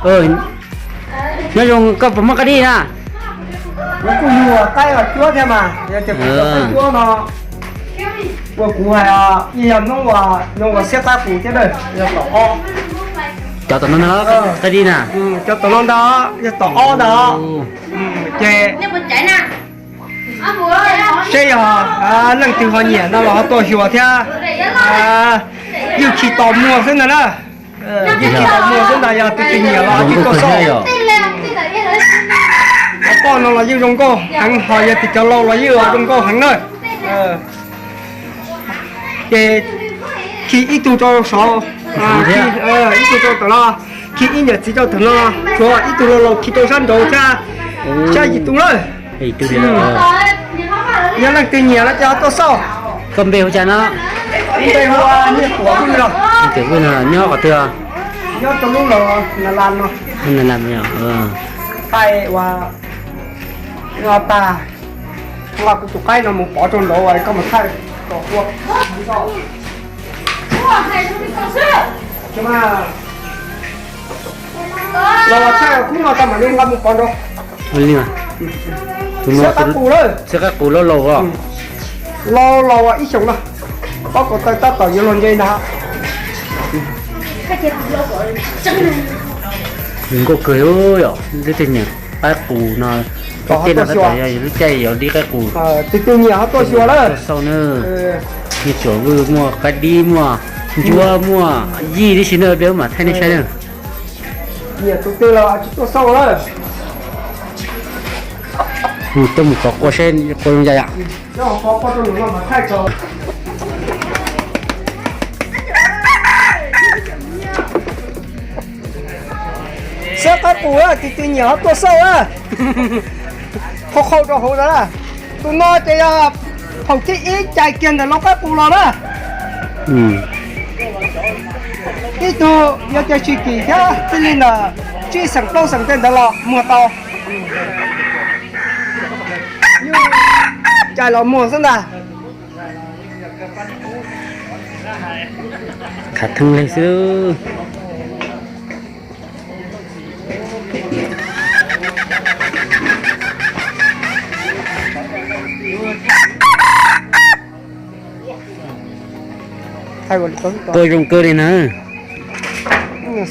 Nyob zoo, koj puas muaj qaib dib na? Kuv kuj yug qaib cuab thiab mas, yog tias kuv cov qaib cuab no, uas kuv hais, yog hnub uas, hnub uas xiab qaib qus thiab na, yog tom ob. Cov tom no ntag, qaib dib na. Cov tom no ntag, yog tom ob ntag. Ces seb yog leej twg ho nyiam no los ho tuaj xyuas thiab. Yeej tsis tos muag xwb ntag na. Yeej tsis tos muag xwb ntag, yog tus twg nyiam los yeej tuaj xauj. Cov poj no los yeej zoo nkauj heev, ho yog tias cov laus los yeej zoo nkauj heev na. Ces khi ib tug rau saud, ib tug rau tom no, khi ib niam txiv rau tom no, tshuav ib tug laus laus khi rau sab nraud thiab, sab yim tus lawm. Yog leej twg nyiam no ces ho tuaj xauj. Koj npe hu cas no? Npe hu Nyiaj Tuam Vwj no. Nyiaj Tuam Vwj no nyob qhov twg? Nyob rau lub los Nas Las no. Thaij ua, no tas, nqa kuv tus qaib no mus pov rau nraud, koj mus thaij kom ua. Los thaij khub no tau mam li nqa mus pov nraud. Xiab qaib qus loj laus os. Loj laus ib xyoos no, pob kos taw tab tom yuav luag ntse ntag. Nkauj kawg li yom, leej twg nyiam qaib qus no, lub caij no tab tom yog lub caij yuav dib qaib qus. Tus twg nyiam ho tuaj xyuas lawm. Tuaj xauj na. Nyiaj Tuam Vwj muaj qaib dib, muaj ncuab, muaj yij tib si na, peb mam thaij nej saib na. Nyiam tus twg los tsis tuaj xauj lawm. Tuaj mus qhov qua seb qua zoo cas yom. Xiab qaib qus, tus twg nyiam ho tuaj xauj na. Qhau qhau rau hauv ntawd na. Tus no ces yog thaum thib ib cais kiag ntawm lau qaib qus los na. Ib tug yog tias tsis kim thiab txij li ntawm tsib xeem plaub xeem tej ntawd los muag tau. Cais los muag xwb ntag. Khav theeb li xwb. Qua zoo kawg li na.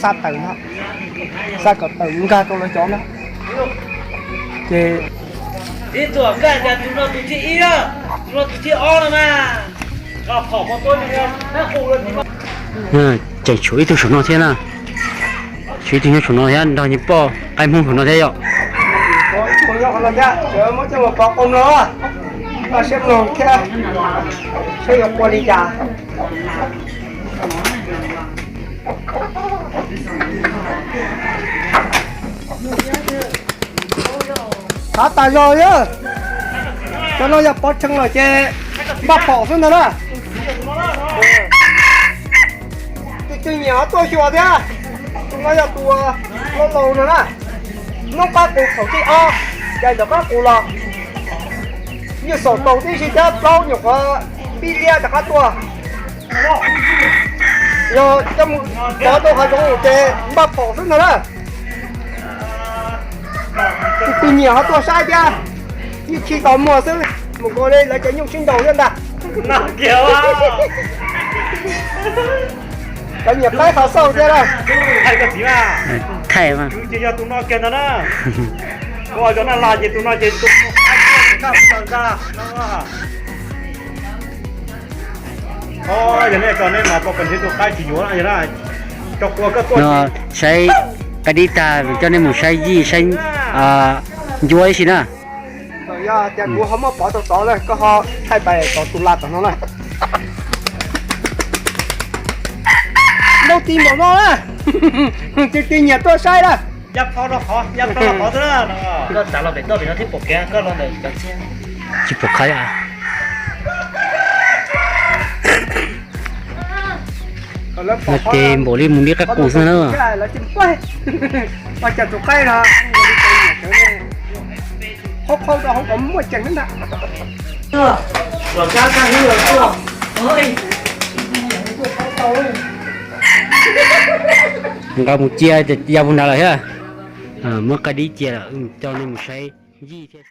Xa taws no, xa kom taws nkag rau lawv cov na. Ces tib tuam nkag tias tus no tus thib ib, tus no tus thib ob no mas. Tseem tshuav ib tug saum no thiab na. Tshuav ib tug nyob saum no thiab, nrog nyias poj qaib Hmoob saum no thiab yom. Muab coj mus pov qos mloog, koj siab mloog thiab, saib yuav qua li cas. Hav tas zog yog, cov no yog pov tsheej lawm ces npaj phom xwb ntag na. Tus twg nyiam ho tuaj xyuas thiab. Tus no yog tus laus laus no na. Hnub qaib qus thaum thib ob, cais ntawm qaib qus los, yeej xaum taus tib si thiab plaub nyuam qhuav pib liab rov qab tuaj. Yog coj mus pov tau hav zoov ces npaj phom xwb ntag na. Tus twg nyiam ho tuaj saib thiab. Yeej tsis tos muag xwb, mus nkaus li lawv cov nyuj sib nraus thiab ntag. Cov nyiam qaib qhov xauj thiab na. Thaij mas. Ces yog tus no kiag ntag na. Ua cov na las ces tus no ces tus no. Yog nej cov nej mas tau pes tus qaib tsis yuav no, saib qaib dib tag coj nej mus saib yij saib ncuab ib si na. Yog tias kuv ho muab pov tau tod na, koj ho thaij pais tom tus las tom no na. Npau ti npaum no na. Tus twg nyiam tuaj saib na. Ya phau rau qhov, ya phau rau qhov xwb na. Koj txav los pem toj pem no thiab pom kev, koj los ntawm cov txiag. Tsis pom qhov. Ces npaum li mus li qaib qus xwb na. Qhau qhau rau hauv kom muaj ceem na. Nqa mus cia ces ya puag nrad lawm thiab. Muab qaib dib cia lawm, coj nej mus saib yij thiab.